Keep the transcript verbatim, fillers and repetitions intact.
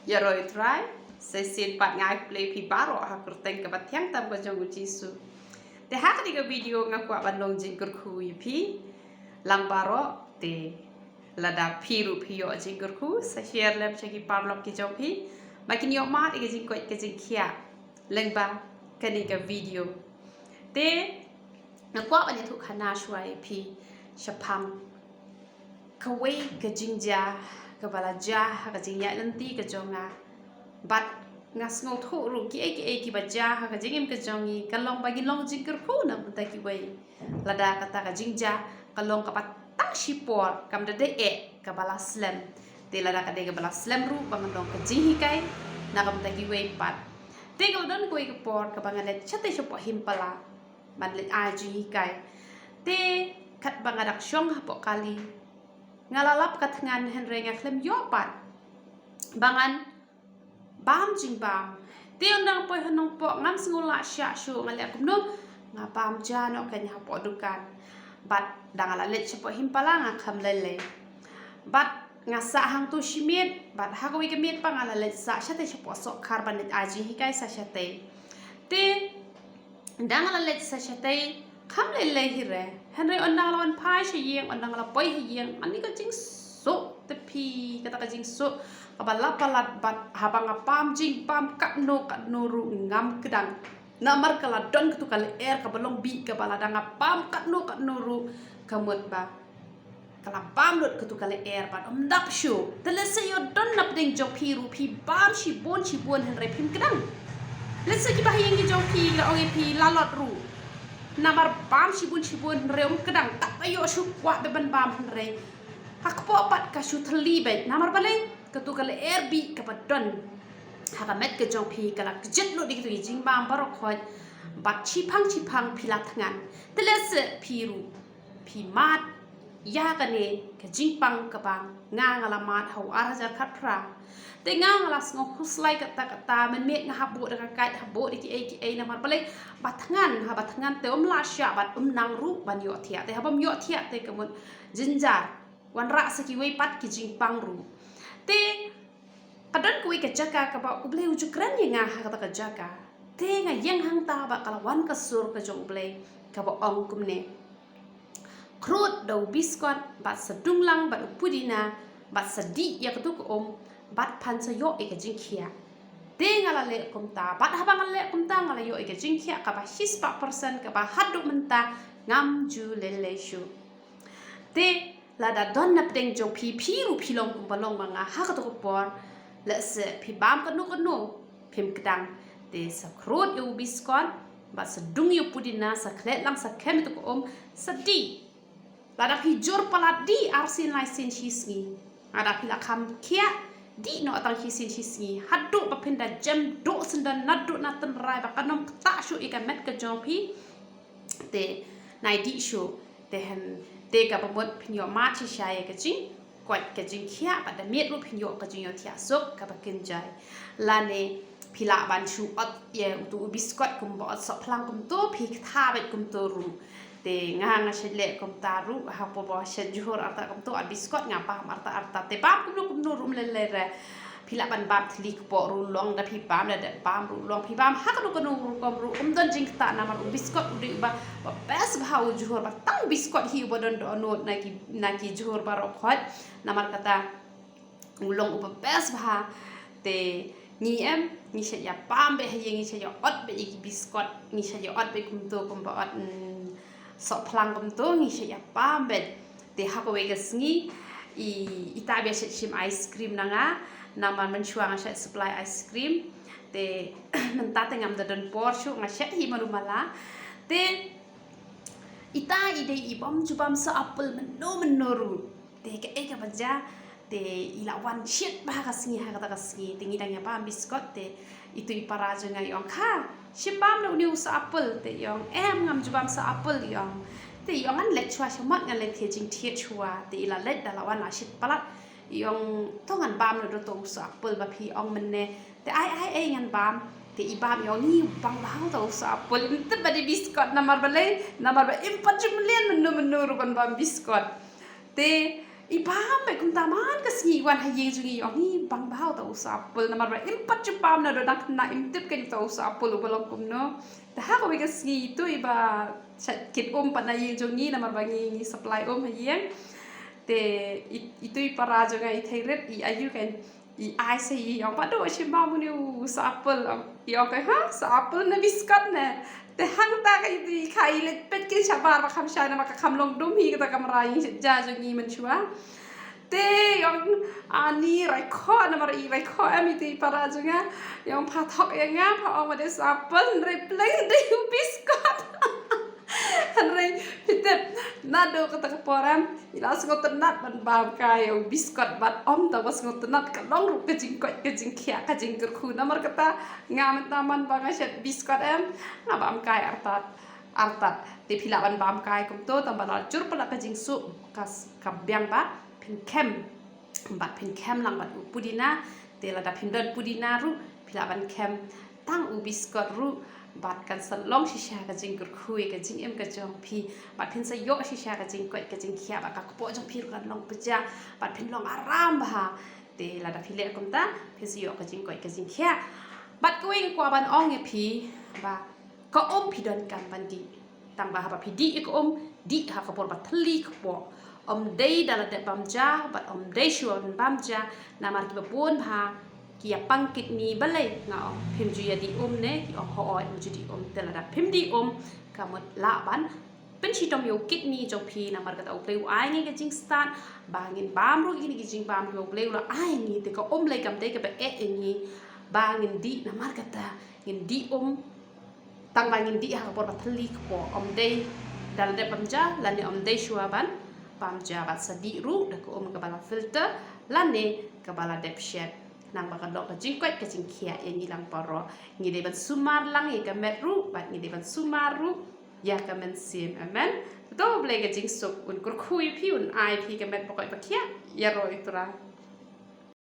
Ïaroh ïa u Trai, sa shisien pat nga ai khublei ïa phi baroh ha ka kyrteng kaba thiang tam ka jong u Jisu. Te ha kane ka video nga kwah ban long jingkyrkhu ïa phi lang baroh, te lada phi ruh phi ïoh jingkyrkhu, sa share lem sha ki paralok ki jong phi ba kin ïoh mad ïa ka jingkoit ka jingkhiah lyngba kane ka video. Te nga kwah ban ïathuh khana shuwa ïa phi shaphang kawei ka jingjia kaba la jia ha ka jingïaid lynti ka jong nga. Bad nga sngewthuh ruh kiei kiei kiba jia ha ka jingim ka jong ngi ka long ba ngi long jingkyrkhu na ka bynta kiwei. Lada kata ka jingjia ka long kaba tang shipor, kam da dei eh kaba la slem. Te lada ka dei kaba la slem ruh ba ngan long ka jinghikai na ka bynta kiwei pat. Te ka la don kawei ka por kaba nga leit shatei shapoh Himpala ban leit ai jinghikai. Te katba nga dang shong hapoh kali, nga la lap ka thngan hynrei nga khlem ïoh pat ba ngan bam jingbam. Te ynda nga poi ha Nongpoh ngam sngewlah shiah shuh, nga leh kumno, nga bam ja noh kein hapoh dukan. Bad da nga la leit shapoh Himpala nga kham lei lei. Bad nga sah hangto shi miet, bad ha kawei ka miet pat nga la leit sah shatei shapoh Sohkhar ban leit ai jinghikai sa shatei. Te da nga la leit sa shatei kham lei lei hi re. Hynrei ynda nga la wan phai sha ïing, ynda nga la poi ha ïing, ani ka jingsuh te phi, kata ka jingsuh kaba la palat bad haba nga bam jingbam katno katno ruh ngam kdang. Namar ka la don katu ka lyer kaba long bih kaba lada nga bam katno katno ruh ka mut ba ka la bam lut katu ka lyer bad ym dap shuh. Te lehse ïoh don na pdeng jong phi ruh phi bam shibun shibun hynrei phim kdang. Lehse kiba ha ïing ki jong phi la ong ïa phi la lot ruh. Namar bam shibun shibun hynrei ym kdang, tang ba ïoh shu kwah beit ban bam hynrei ha kpoh pat ka shu thylli beit. Namar balei? Katu ka lyer bih kaba don ha ka met ka jong phi ka la kjit lut ïa kitu ki jingbam baroh khoit. Bad shiphang shiphang phi la thngan. Te lehse phi ruh phi mad ïa kane ka jingpang kaba nga nga la mad ha u ar hajar khatphra. Te nga nga la sngew khuslai katta katta, mynmiet nga hap buh da ka kait, hap buh da kiei kiei, namar balei? Ba thngan, haba thngan te ym lah shiah bad ym nang ruh ban ïohthiah. Te haba ym ïohthiah te ka mut jynjar, wanrah sa kiwei pat ki jingpang ruh. Te ka don kawei ka jaka kaba U Blei u ju kren ïa nga ha kata ka jaka. Te nga ïeng hangta bad ka la wan ka sur ka jong U Blei kaba ong kumne: Khrud da u biskot bad sa dung lang bad u pudina bad sa dih ïa katu ka um bad phan sa ïoh ïa ka jingkhiah. Te nga la leh kumta, bad haba nga leh kumta nga la ïoh ïa ka jingkhiah kaba shispah percent kaba haduh mynta ngam ju lei lei shuh. Te lada don na pdeng jong phi, phi ruh phi long kumba long ma nga ha katu ka por, lehse phi bam kano kano phim kdang. Te sa khrud ïa u biskot bad sa dung ïa u pudina, sa khleh lang sa khem ïa tu ka um, sa dih. Lada phi jur palat, dih arsien laisien shisngi. Lada phi la kham khiah, dih noh tang shisien shisngi. Haduh ba phin da jem duh syndon naduh na tynrai ba kan ym ktah shuh ïa ka met ka jong phi. Te nai dih shuh, te hynrei te kaba mut phin ïoh mad shisha ïa ka jingkoit ka jingkhiah bad da miet ruh phin ïoh ka jingïohthiah suk kaba kynjai. Lane phi lah ban shu ot ïa utu u biskot kumba ot sohphlang kumto, phi ktah beit kumto ruh. Te nga nga shet leh kumta ruh, hapoh ba shet juhur arta kumto, ot biskot nga bam arta arta. Te bam kumno kumno ruh ym lei lei re. Phi lah ban bam thli kpoh ruh long, da phi bam da dep bam ruh long, phi bam ha kano kano rukom ruh ym don jingktah, namar u biskot u dei uba, ba best bha u juhur, ba tang u biskot hi uba don dohnud na ki, na ki juhur baroh khoit. Namar kata u long uba best bha. Te ngi em, ngi shet ïa bam beit ha ïing, ngi shet ïa ot beit ïa ki biskot, ngi shet ïa ot beit kumto kumba ot, mm, sohphlang kumto, ngi shet ïa bam beit. Te ha kawei ka sngi i, ita ba ïa shet shim ice cream na nga, namar mynshuwa nga shet supply ice cream. Te mynta te ngam da don por shuh nga shet hi malu mala. Te ita i dei i bym ju bam soh apple mynno mynno ruh. Te kaei kaba jia, te i la wan shit bha ka sngi ha kata ka sngi, te ngi dang ïa bam biskot, te itu i para jong nga i ong, "Kha, shim bam na une u soh apple." Te i ong, "Em, ngam ju bam soh apple," i ong. Te i ong, "Ngan leit shuwa sha mot, ngan leit thied jingthied shuwa." Te i la leit, da la wan la shit palat, i ong, "To ngan bam na uto u soh apple ba phi ong mynne." Te, "Ai, ai, ai, ngan bam." Te i bam, i ong, "Ngi bang bha uto u soh apple." Im tip ba dei biskot, namar balei, namar ba im pat ju mlien mynno mynno ruh ban bam biskot. Te I bam beit kumta man ka sngi i wan ha ïing jong ngi, i ong, "Ngi bang bha uta u soh apple," namar ba im pat ju bam naduh dang khynnah, im tip kein uta u soh apple uba long kumno. Te ha kawei ka sngi itu iba shait kit um pat na ïing jong ngi namar ba ngi, ngi supply um ha ïing. Te i, itu i para jong nga i thei rit, i ayu kein, i ai sa i ong, "Bah, duh shim bam une u soh apple." I ong kein, "Ha, soh apple ne biskot ne?" Te hangta ka itu i kha i leit peit kein shabar ba kham shai namar ka kham long dum hi kata ka kamra ïing shet ja jong ngi mynshuwa. Te i ong, "Ani, rai khoh," namar i rai khoh em itu i para jong nga. I ong, "Pha thok ïa nga, pha ong ba dei soh apple, hynrei pleng dei u biskot." Hynrei phi tip, naduh kata ka por em, i la sngewtynnat ban bam kai ïa u biskot bad ym tang ba sngewtynnat, ka long ruh ka jingkoit ka jingkhiah ka jingkyrkhu. Namar kata nga mynta man ba nga shet biskot em, nga bam kai artat artat. Te phi lah ban bam kai kumto, tang ba la jur palat ka jingsuk, ka, ka biang ba phin khem. Bad phin khem lang bad u pudina. Te lada phim don pudina ruh, phi lah ban khem tang u biskot ruh. Bad kan sa long shisha ka jingkyrkhu ïa ka jingim ka jong phi. Bad phin sa ïoh shisha ka jingkoit ka jingkhiah, bad ka kpoh jong phi ruh kan long pyrshah. Bad phin long aram bha. Te lada phi leh kumta, phin sa ïoh ka jingkoit ka jingkhiah. Bad kawei nga kwah ban ong ïa phi ba ka um phi donkam ban dih. Tang ba haba phi dih ïa ka um, dih ha ka por ba thylli kpoh. Ym dei da la dep bam ja, bad ym dei shuwa ban bam ja, namar kiba bun bha ki ïa pang kidney. Balei nga ong phim ju ïa dih um ne, ki ong hooid, ym ju dih um. Te lada phim dih um, ka mut lah ban pynshitom ïa u kidney jong phi. Namar kata U Blei u ai ngi ka jingstad ba ngin bam ruh ïa kine ki jingbam kiba U Blei u la ai ngi. Te ka um lei kam dei kaba eh ïa ngi ba ngin dih, namar kata ngin dih um tang ba ngin dih ha ka por ba thylli kpoh. Ym dei da la dep bam ja lane ym dei shuwa ban bam ja. Bad sa dih ruh da ka um kaba la filter lane kaba la dep shet. Nang ba ka long ka jingkoit ka jingkhiah ïa ngi lang baroh. Ngi dei ban sumar lang ïa ka met ruh, bad ngi dei ban sumar ruh ïa ka mynsiem. Amen. To U Blei ka jingsuk un kyrkhu ïa phi, un ai phi ka met ba koit ba khiah. Ïaroh ïa u Trai.